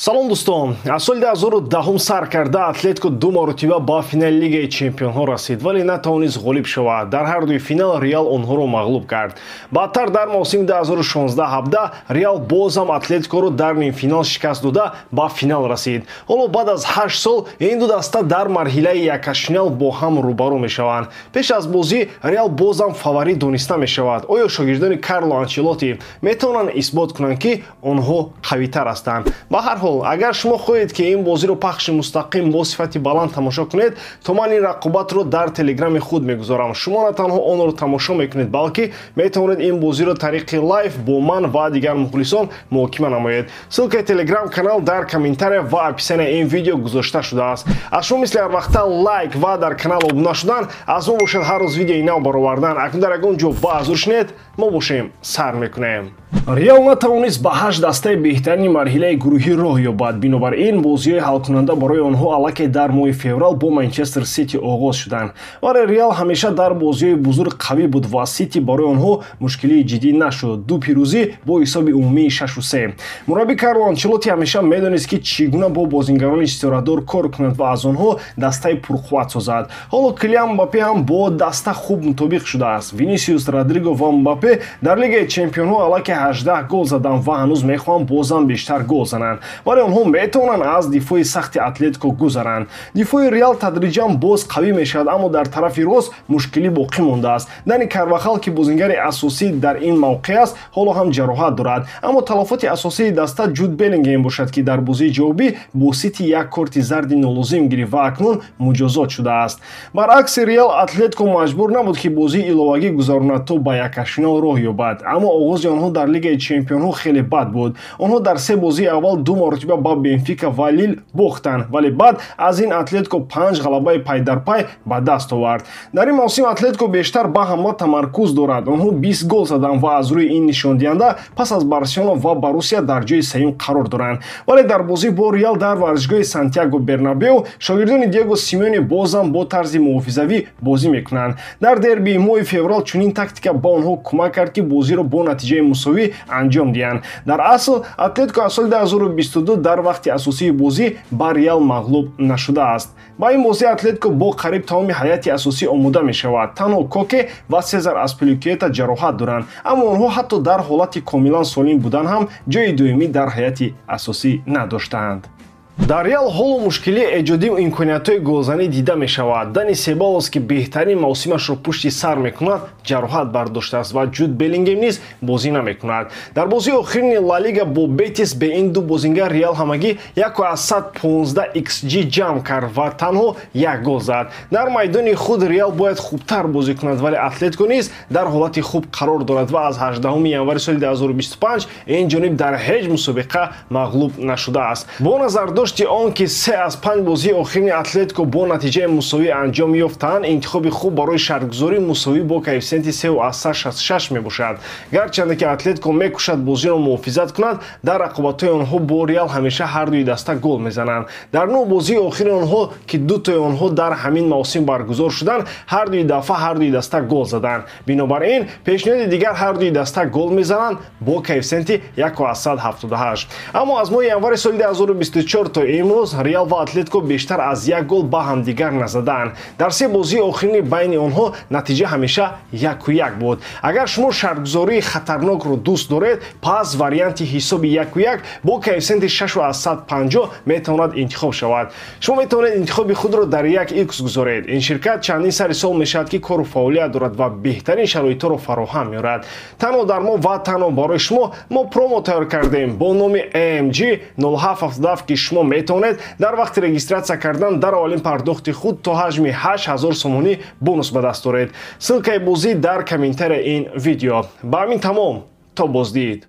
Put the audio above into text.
Салом, дӯстон. Аз соли 2010 сар карда Атлетико ду маротиба ба финали Лигаи чемпионҳо расид, вале натавонист ғолиб шавад. Дар ҳар дуи финал Реал онҳоро мағлуб кард. Баъдтар, дар мавсими 2016-17, Реал боз ҳам Атлетикоро дар нимфинал шикаст дода, ба финал расид. Ҳоло баъд аз 8 сол ин ду даста дар марҳилаи якҳаштфинал бо ҳам рӯбарӯ мешаванд. Пеш аз бозӣ Реал боз ҳам фаворит дониста мешавад. Оё шогирдони Карло Анчелотти метавонанд исбот кунанд, ки онҳо қавитар ҳастанд? Ба ҳар ҳол, агар шумо хоҳед, ки ин бозиро пахши мустақим бо сифати баланд тамошо кунед, то ман ин рақобатро дар телеграми худ мегузорам. Шумо на танҳо онро тамошо мекунед, балки метавонед ин бозиро тариқи лайв бо ман ва дигар мухлисон муҳокима намоед. Ссылкаи телеграм канал дар комментария ва описанияи ин видео гузошта шудааст. Аз шумо мисли ҳарвақта лайк ва дар канал обуна шудан, аз мо бошад ҳар рӯз видеои нав баровардан. Акнун дар ягон ҷо ба ҳузур шинед, мо бошем, сар мекунем. Реал натавонист ба ҳашт дастаи беҳтарини марҳилаи гурӯҳӣ роҳ ёбад. Бинобар ин бозиҳои ҳалкунанда барои онҳо аллакай дар моҳи феврал бо Манчестер Сити оғоз шуданд. Вале Реал ҳамеша дар бозиҳои бузург қавӣ буд ва Сити барои онҳо мушкилии ҷиддӣ нашуд: ду пирӯзӣ бо ҳисоби умумии 6-3. Мураббӣ Карло Анчелотти ҳамеша медонист, ки чӣ гуна бо бозингарони ситорадор кор кунад ва аз онҳо дастаи пурқувват созад. Ҳоло Килиан Мбаппе ҳам бо даста хуб мутобиқ шудааст. Винисиус, Родриго ва Мбаппе дар Лигаи чемпионҳо аллакай 18 гол заданд ва ҳанӯз мехоҳанд бозам бештар гол зананд, вале онҳо метавонанд аз дифои сахти Атлетико гузаранд. Дифои Реал тадриҷан боз қавӣ мешавад, аммо дар тарафи рост мушкилӣ боқӣ мондааст. Дани Карвахал, ки бозингари асосӣ дар ин мавқеъ аст, ҳоло ҳам ҷароҳат дорад. Аммо талафоти асосии даста Ҷуд Беллингем бошад, ки дар бозии ҷавобӣ бо Сити як корти зарди нолозим гирифт ва акнун муҷозот шудааст. Баръакси Реал, Атлетико маҷбур набуд, ки бозии иловагӣ гузаронад, то ба якҳаштфинал роҳ ёбад. Аммо оғози онҳо дар Лигаи чемпионҳо хеле бад буд. Онҳо дар се бозии аввал ду маротиба ба Бенфика ва Лил бохтанд, вале баъд аз ин Атлетико панҷ ғалабаи пайдарпай ба даст овард. Дар ин мавсим Атлетико бештар ба ҳамла тамаркуз дорад. Онҳо 20 гол заданд ва аз рӯи ин нишондиҳанда пас аз Барселона ва Боруссия дар ҷои сеюм қарор доранд. Вале дар бозӣ бо Реал дар варзишгоҳи Сантьяго Бернабеу шогирдони Диего Симеоне бозам бо тарзи муҳофизавӣ бозӣ мекунанд. Дар дербии моҳи феврал чунин тактика ба онҳо кӯмак кард, ки бозиро бо натиҷаи мусовӣ анҷом диҳанд. Дар асл, Атлетико аз соли 2022 дар вақти асосии бозӣ ба Реал мағлуб нашудааст. Ба ин бозӣ Атлетико бо қариб тамоми ҳайати асосӣ омода мешавад. Танҳо Коке ва Сезар Аспиликуэта ҷароҳат доранд, аммо онҳо ҳатто дар ҳолати комилан солим будан ҳам ҷои дуюмӣ дар ҳайати асосӣ надоштаанд. Дар Реал ҳоло мушкилии эҷодии имкониятҳои голзанӣ дида мешавад. Дани Себалос, ки беҳтарин мавсимашро пушти сар мекунад, ҷароҳат бардоштааст ва Ҷуд Беллингем низ бозӣ намекунад. Дар бозии охирини Ла Лига бо Бетис бе ин ду бозингар Реал ҳамагӣ 1,15 xg ҷамъ кард ва танҳо як гол зад. Дар майдони худ Реал бояд хубтар бозӣ кунад, вале Атлетико низ дар ҳолати хуб қарор дорад ва аз 18 январи соли 2025 ин ҷониб дар ҳеҷ мусобиқа мағлуб нашудааст. Бо назардошти он ки се аз панҷ бозии охирини Атлетико бо натиҷаи мусовӣ анҷом ёфтанд, интихоби хуб барои шартгузорӣ мусовӣ бо коэффисиенти 3,66 мебошад. Гарчанде ки Атлетико мекӯшад бозиро муҳофизат кунад, дар рақобатҳои онҳо бо Реал ҳамеша ҳардуи даста гол мезананд. Дар нӯ бозии охири онҳо, ки дутои онҳо дар ҳамин мавсим баргузор шуданд, ҳардуи дафъа ҳардуи даста гол заданд. Бинобар ин пешниҳоди дигар ҳардуи даста гол мезананд бо коэффисиенти 1,78. Аммо аз моҳи январи соли 2024 то имрӯз Реал ва Атлетико бештар аз як гол ба ҳамдигар назадаанд. Дар се бозии охирини байни онҳо натиҷа ҳамеша 1-1 буд. Агар шумо шартгузории хатарнокро дӯст доред, пас варианти ҳисоби 1-1 бо коэффисиенти 6,50 метавонад интихоб шавад. Шумо метавонед интихоби худро дар як икс гузоред. Ин ширкат чандин сари сол мешавад, ки кору фаъолият дорад ва беҳтарин шароитҳоро фароҳам меорад. Танҳо дар мо ва танҳо барои шумо мо промо тайёр кардем бо номи AMG 0777, ки шумо метавонед дар вақти регистратсия кардан дар аввалин пардохти худ то ҳаҷми 8000 сомонӣ бонус ба даст оред. Ссылкаи бозӣ дар комментария ин видео. Ба ҳамин тамом, то боздид.